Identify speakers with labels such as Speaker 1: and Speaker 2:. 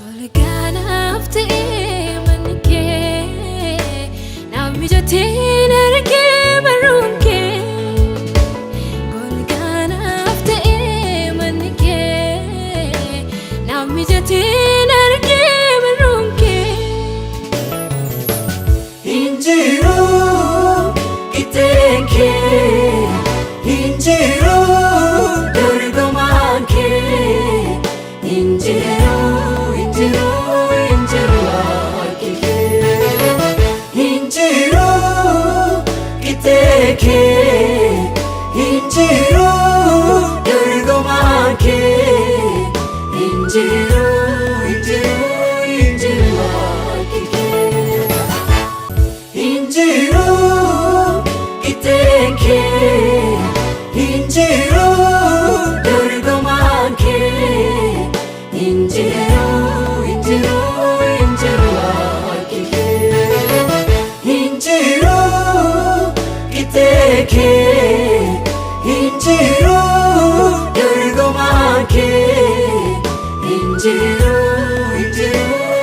Speaker 1: Golgaanaaf ta'ee manni kee, naaf mijateen argee barruun kee. Golgaanaaf ta'ee manni kee, naaf mijateen argee barruun kee.
Speaker 2: Hinjiru qixxeen kee, hinjiru dorgomaan kee, hinjiru, hinjiru, hinjiru akki kee. Hinjiru qixxee kee, hinjiru dorgomaan kee, hinjiru, hinjiru, hinjiru akki kee. Hinjiru qixxeen kee, hinjiru dorgomaan kee, hinjiru, hinjiru, hinjiru akki kee. Hinjiru qixxee kee, hinjiru dorgomaan kee, hinjiru, hinjiru,